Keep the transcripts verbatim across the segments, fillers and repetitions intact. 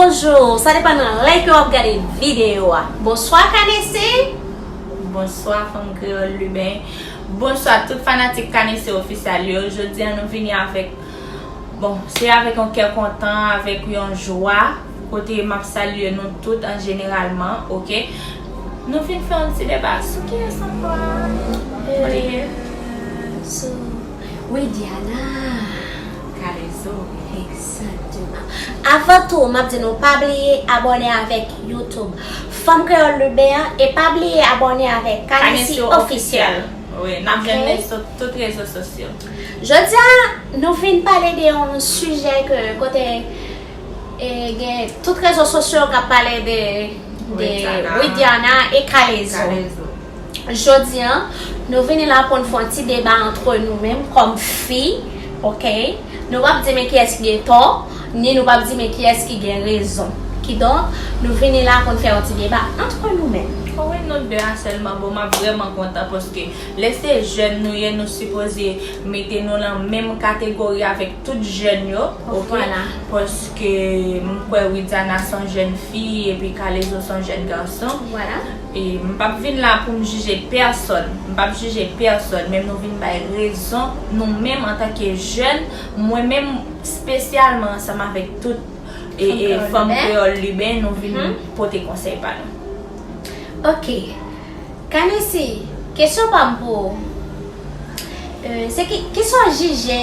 Bonjou, sa depann nan lè ke w ap gade videyo a. Bonswa, Kanesi. Bonswa, fanm kreyòl Liben. Bonswa, tout fanatik Kanesi Ofisyal yo. Jodi a, nou vini avèk, bon, se avèk yon kè kontan, avèk yon jwa, kote m ap salye nou tout an jeneralman, oke? Nou vin fè yon ti deba sou kiyès ankò? Sou Widiana. Kalezo. Egzakteman. Avan tou, m ap di nou pa bliye abòne avèk YouTube Fanm Kreyòl Liben an e pa bliye abòne avèk Kanesi Ofisyèl. Wi, n ap jwenn li sou tout rezo sosyo. Jodi a, nou vin pale de yon sijè ke kote e, gen tout rezo sosyo k ap pale de, de Widiana e Kalezo. Jodi a, nou vini la pou n fè yon ti deba antre nou menm kòm fi, oke? Nou p ap di men kiyès ki gen tò, ni nou p ap di men kiyès ki gen rezon. Kidonk, nou vini la pou n fè yon ti deba antre nou menm. Wi, nou de a sèlman, bon, m ap vrèman kontan paske lè se jèn nou ye, nou sipoze mete nou nan menm kategori avèk tout jèn yo, oke? Paske m kwè Widiana se yon jèn fi epi Kalezo se yon jèn gason. E m p ap vin la pou m jije pèsòn. M p ap jije pèsòn, men nou vin bay rezon nou menm antanke jèn, mwen menm espesyalman ansanm avèk tout e, e fanm kreyòl Liben, nou vin pote konsèy pa nou. Oke. Kanesi, kesyon pa m pou ou. E, se ki, kisa w jije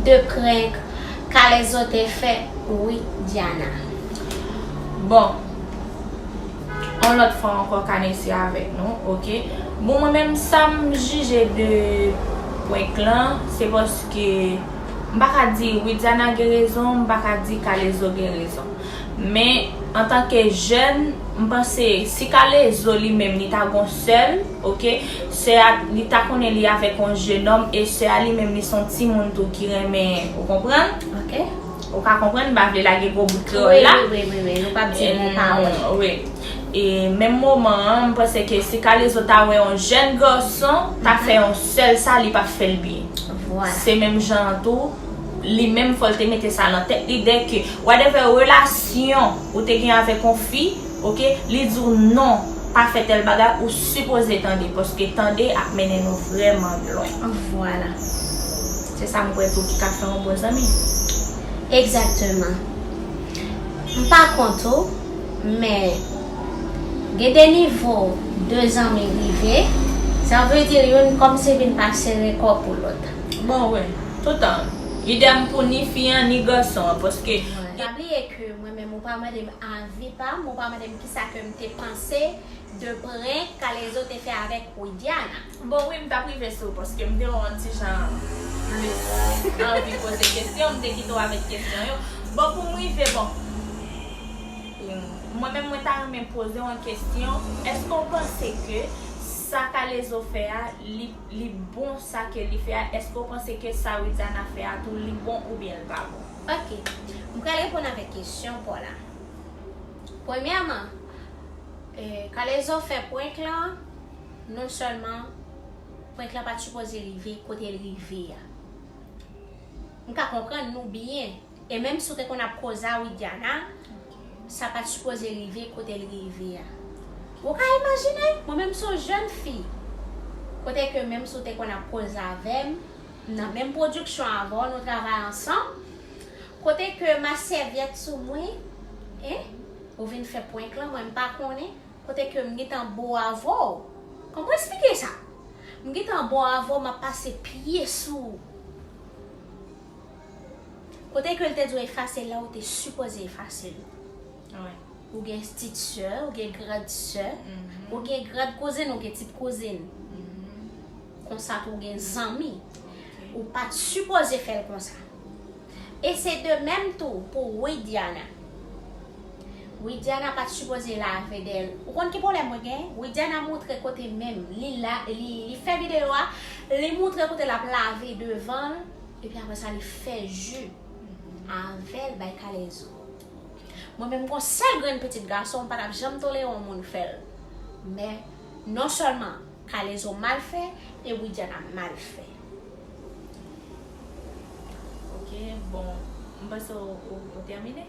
de prank Kalezo te fè Widiana? Bon, yon lòt fwa ankò, Kanesi avèk nou, oke? Bon, mwen menm, sa m jije de prank lan, se paske m pa ka di Widiana gen rezon, m pa ka di Kalezo gen rezon. Men, antanke jèn, m panse si Kalezo li menm li ta gon sè l, oke, sè a, li ta konnen li avèk yon jenòm, e sè a li menm li se yon timoun tou ki renmen, ou konprann? Ou ka konprann, m pa vle lage gwo bout kreyòl la. Wi, wi, wi, wi, nou p ap di mo pawòl. Wi. E menm moman an, m panse ke si Kalezo ta wè yon jèn gason, ta fè yon sè l sa, li p ap fè l byen. Se menm jan an tou, li menm fò l te mete sa nan tèt li dè ke whatever relasyon ou te gen avèk yon fi, oke, li di w non, pa fè tèl bagay, ou sipoze tande, paske tande ap mennen nou vrèman lwen. Vwala. Se sa m kwè tou ki ka fè yon bon zanmi. Egzakteman. M pa kont ou, men gen de nivo de zanmi rive, sa vle di youn kòmsi vin pa sere kò pou lòt. Bon, wi. Toutan. Idèm pou ni fi an, ni gason an, paske. Pa bliye ke mwen menm, ou pa mande m avi pa m, ou pa mande m kisa ke m te panse de prank Kalezo te fè avèk Widiana. Bon, wi, m t ap rive sou ou, paske m te wè yon ti jan plis anvi poze kesyon, m te kite w avèk kesyon yo. Bon, pou m rive, bon. Mwen menm, mwen ta renmen poze w yon kesyon. Èske w panse ke sa Kalezo fè a, li, li bon sa ke li fè a? Èske w panse ke sa Widiana fè a tou, li bon oubyen l pa bon? Ok. M pral reponn avèk kesyon pa w la. Premyèman, e, Kalezo fè prank lan, non sèlman prank lan pa t sipoze rive kote l rive a. M ka konprann nou byen. E menm si w te konn ap koze a Widiana, sa pa t sipoze rive kote l rive a. Ou ka imajine, mwen menm se yon jèn fi. Kote ke menm si w te konn ap koze avè m, nan menm pwodiksyon avè w, nou travay ansanm. Kote ke m a sèvyèt sou mwen, en, ou vin fè prank lan, mwen m pa konnen. Kote ke m gentan bon avè w. Kòman pou eksplike sa? M gentan bon avè w, m ap pase pye sou ou. Kote ke l te dwe efase l la, ou te sipoze efase l. Ou gen ti sè, ou gen grand sè, ou gen grand kouzin, ou gen ti kouzin. Konsa tou ou gen zanmi. Ou pa t sipoze fè l konsa. E se de menm tou pou Widiana. Widiana pa t sipoze lave dèyè l. Ou konn ki pwoblèm mwen gen? Widiana montre kote menm. Li la, li, li fè videyo a, li montre kote l ap lave devan l, epi apre sa li fè ji avè l bay Kalezo. Mwen menm gon sèl grenn pitit gason, m pa t ap janm tolere yon moun fè l. Men, non sèlman Kalezo mal fè, e Widiana mal fè. Ok, bon, m panse w, w, w tèmine.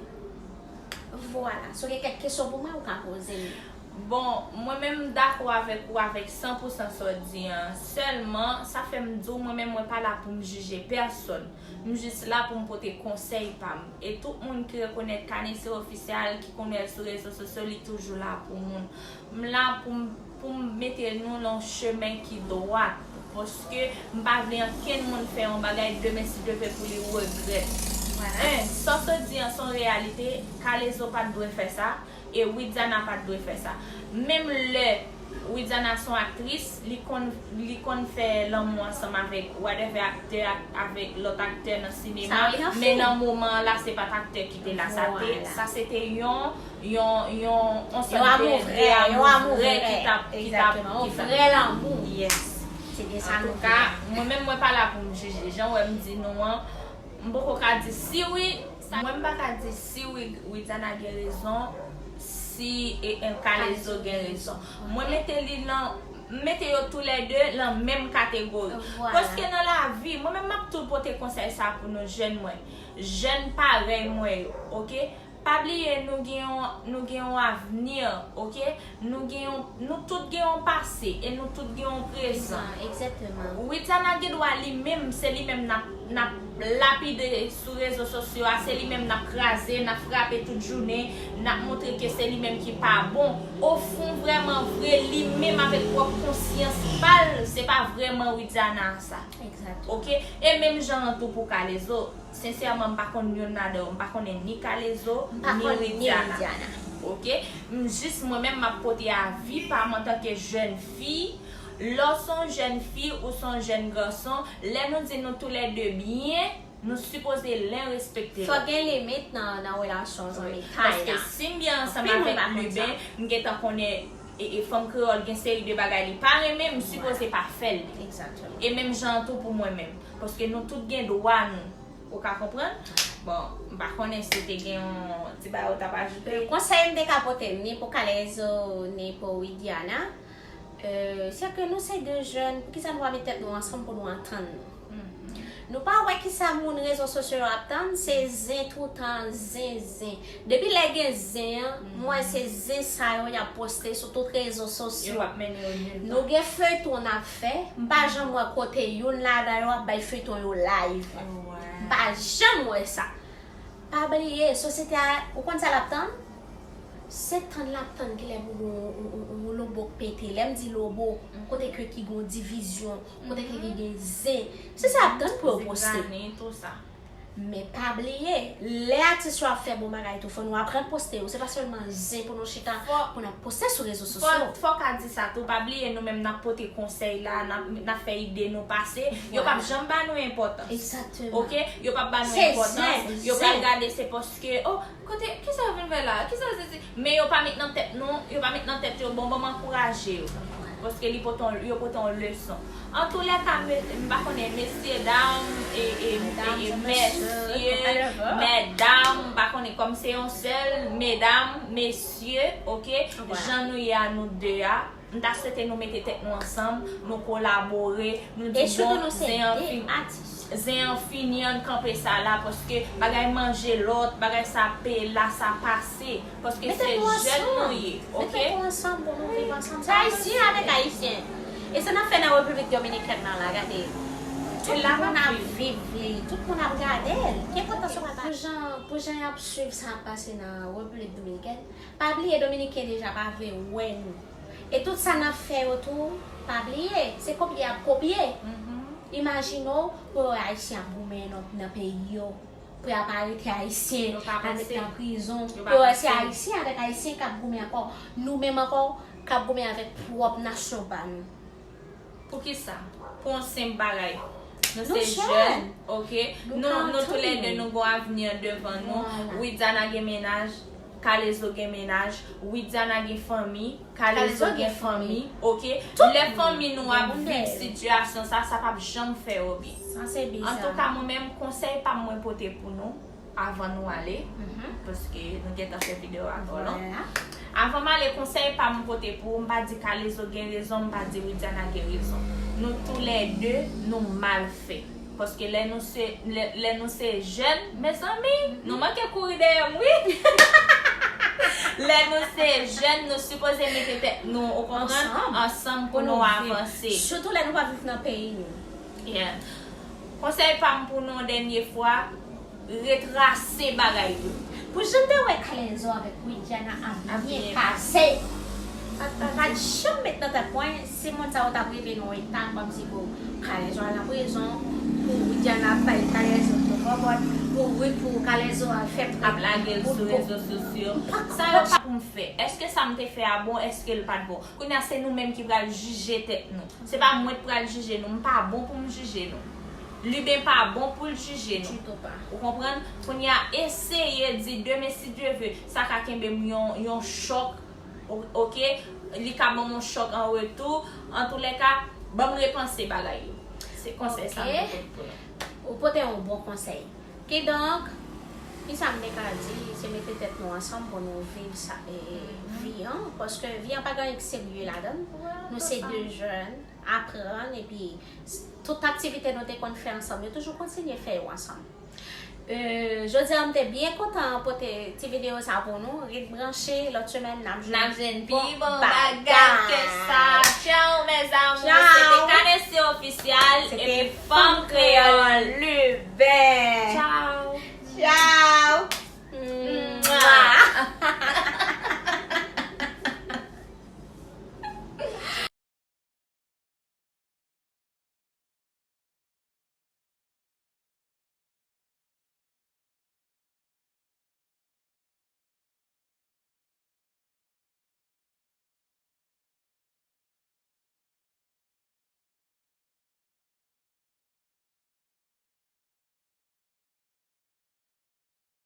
Vwala, si w gen kèk kesyon pou mwen, ou ka poze m yo. Bon, mwen menm m dakò avèk ou avèk san pou san sa w di an. Sèlman, sa fè m di w, mwen menm mwen pa la pou m jije pèsòn. M jis la pou m pote konsèy pa m. E tout moun ki rekonèt Kanise Ofisyal, ki konn wè l sou rezo sosyo, li toujou la pou moun. M la pou m pou m mete nou nan yon chemen ki dwat. Paske m pa vle ankenn moun fè yon bagay demen si Dye vle pou li regrèt. Hein, sa w sot di an se yon reyalite, Kalezo pa t dwe fè sa, e Widiana pa t dwe fè sa. Menm lè Widiana se yon aktris, li konn li konn fè lanmou ansanm avèk whatever aktè avèk lòt aktè nan sinema, men nan moman an la se pa t aktè ki te la, sa te sa se te yon yon yon yon sòt de de amou vrè ki t ap ki t ap ki t ap vrè lanmou. Yes. Se de sa nou ka. Mwen menm mwen pa la pou m jije. Jan w wè m di nou an, m poko ka di si wi, mwen m pa ka di si wi Widiana gen rezon, si e en Kalezo gen rezon. Mwen mete li nan m mete yo toulède lan menm kategori. Paske nan lavi, mwen menm m ap tou pote konsèy sa pou nou jèn mwen. Jèn parèy mwen yo, oke? Pa bliye nou gen yon nou gen yon avni, oke? Nou gen yon nou tout gen yon pase e nou tout gen yon prezan. Widiana gen dwa li menm, se li menm n ap n ap lapide sou rezo sosyo a, se li menm n ap kraze, n ap frape tout jounen, n ap montre ke se li menm ki pa bon. Ofon vrèman vre, li menm avèk pwòp konsyans pa l, se pa vrèman Widiana sa. Oke? E menm jan an tou pou Kalezo. Sensèman, m pa konn youn ladan yo. M pa konnen ni Kalezo, ni Widiana. Oke? M jis mwen menm m ap pote avi pa m antanke jèn fi. Lè w se yon jèn fi ou se yon jèn gason, lè nou di nou toulède byen, nou sipoze len respekte lòt. Fòk gen limit nan nan relasyon zanmitay la. Paske si m byen ansanm avèk Liben, m gentan konnen e, e fanm kreyòl gen seri de bagay li pa renmen, m sipoze pa fè l li. E menm jan an tou pou mwen menm. Paske nou tout gen dwa nou. Ou ka konprann? Bon, m pa konnen si te gen yon ti bagay ou t ap ajoute. Konsèy m te ka pote ni pou Kalezo, ni pou Widiana, euh, se ke nou se de jèn, poukisa nou pa met tèt nou ansanm pou nou antann nou? Nou pa wè kisa moun rezo sosyo yo ap tann, se zen toutan, zen, zen. Depi lè gen zen an, m wè se zen sa yo y ap poste sou tout rezo sosyo. Nou gen feyton n ap fè, m pa janm wè kote youn ladan yo ap bay feyton yo live. M pa janm wè sa. Pa bliye, sosyete a, ou konn sa l ap tann? Se tann l ap tann kilè pou gon yon lobo k pete. Lè m di lobo, kote ke ki gon divizyon, kote ke ki gen zen. Se sa y ap tann pou yo poste. Men pa bliye, lè atis yo ap fè bon bagay tou, fò nou aprann poste yo. Se pa sèlman zen pou nou chita, pou n ap poste sou rezo sosyo. Fò, fò ka di sa tou, pa bliye nou menm n ap pote konsèy la, n ap, n ap fè ide nou pase. Yo p ap janm ba nou enpòtans. Oke? Yo p ap ba nou enpòtans. Yo pral gade se paske, oh, kote, kisa yo vin fè la? Kisa se, se? Men yo pa met nan tèt nou, yo pa met nan tèt yo, bon, ban m ankouraje yo. Paske li pote yon, yo pote yon leson. Antoulèka, m pa konnen, mesye, dam, e, e, e, e, mesye, medam, m pa konnen, kòm se yon sèl, medam, mesye, oke, jan nou ye a nou de a, m ta swete nou mete tèt nou ansanm, nou kolabore, nou di bon, zen an fini, zen an fini, ann kanpe sa la, paske bagay manje lòt, bagay sa peye la, sa pase. Paske se jèn nou ye, oke? Mete nou ansanm pou nou viv ansanm. Se ayisyen avèk ayisyen. E sa n ap fè nan Repiblik Dominikèn nan la, gade. Tout moun ap viv li, tout moun ap gade l. Ki enpòtans ou pa ta. Pou jan, pou jan y ap swiv sa ap pase nan Repiblik Dominikèn, pa bliye Dominiken deja pa vle wè nou. E tout sa n ap fè yo tou, pa bliye, se kopye y ap kopye. Imajine w, pou yo wè ayisyen ap goumen nan, nan peyi yo. Pou y ap arete ayisyen, al met nan prizon. Pou yo wè se ayisyen avèk ayisyen k ap goumen ankò. Nou menm ankò, k ap goumen avèk pwòp nasyon pa nou. Poukisa? Pou yon senp bagay. Nou se jèn, oke? Nou, nou toulède nou gon avni devan nou. Widiana gen mennaj, Kalezo gen mennaj, Widiana gen fanmi, Kalezo gen fanmi, oke? Lè fanmi nou ap viv sitiyasyon sa, sa p ap janm fè yo byen. Antouka, mwen menm, konsèy pa m mwen pote pou nou avan nou ale, paske nou gentan fè videyo a twò long. Avan m ale, konsèy pa m pote pou ou, m pa di Kalezo gen rezon, m pa di Widiana gen rezon. Nou toulède, nou mal fè. Paske lè nou se, lè, lè nou se jèn, mezanmi, nou manke kouri dèyè m, wi! Lè nou se jèn, nou sipoze mete tèt nou, ou konprann, ansanm pou nou avanse. Sitou lè nou pa viv nan peyi nou. Yeah. Konsèy pa m pou nou dènye fwa, retrase bagay yo. Pou jan m te wè Kalezo avèk Widiana ap byen pase, m pa t janm met nan tèt mwen si moun sa yo t ap rive nan yon eta kòmsi pou Kalezo al nan prizon, pou Widiana ap bay Kalezo tout bòbòt, pou Wi- pou Kalezo al fè ap lage l sou rezo sosyo. Sa yo pa pou m fè. Èske sa m te fè a bon? Èske l pa t bon? Kounye a se nou menm ki pral jije tèt nou. Se pa mwen k pral jije nou. M pa bon pou m jije nou. Liben pa bon pou l jije nou. Ou konprann? Kounye a eseye di demen si Dye ve, sa ka kenbe m yon, yon chòk. O- Oke? Li ka ban m yon chòk an retou. Antoulèka, ban m repanse bagay yo. Se konsèy sa m te pote pou nou. Ou pote yon bon konsèy. Kidonk, kisa m te ka di, se mete tèt nou ansanm pou nou viv sa, e, vi an, paske vi an pa gen anyen ki serye ladan l. Nou se de jèn, aprann, epi s- tout aktivite nou te konn fè ansanm yo, toujou kontinye fè yo ansanm. E, jodi a, m te byen kontan pote ti videyo sa pou nou. Ret branche, lòt semèn, n ap jwenn pi bon bagay ke sa. Tchao, mes amours. Se te Kanesi Ofisyal epi Fanm Kreyòl. Liben.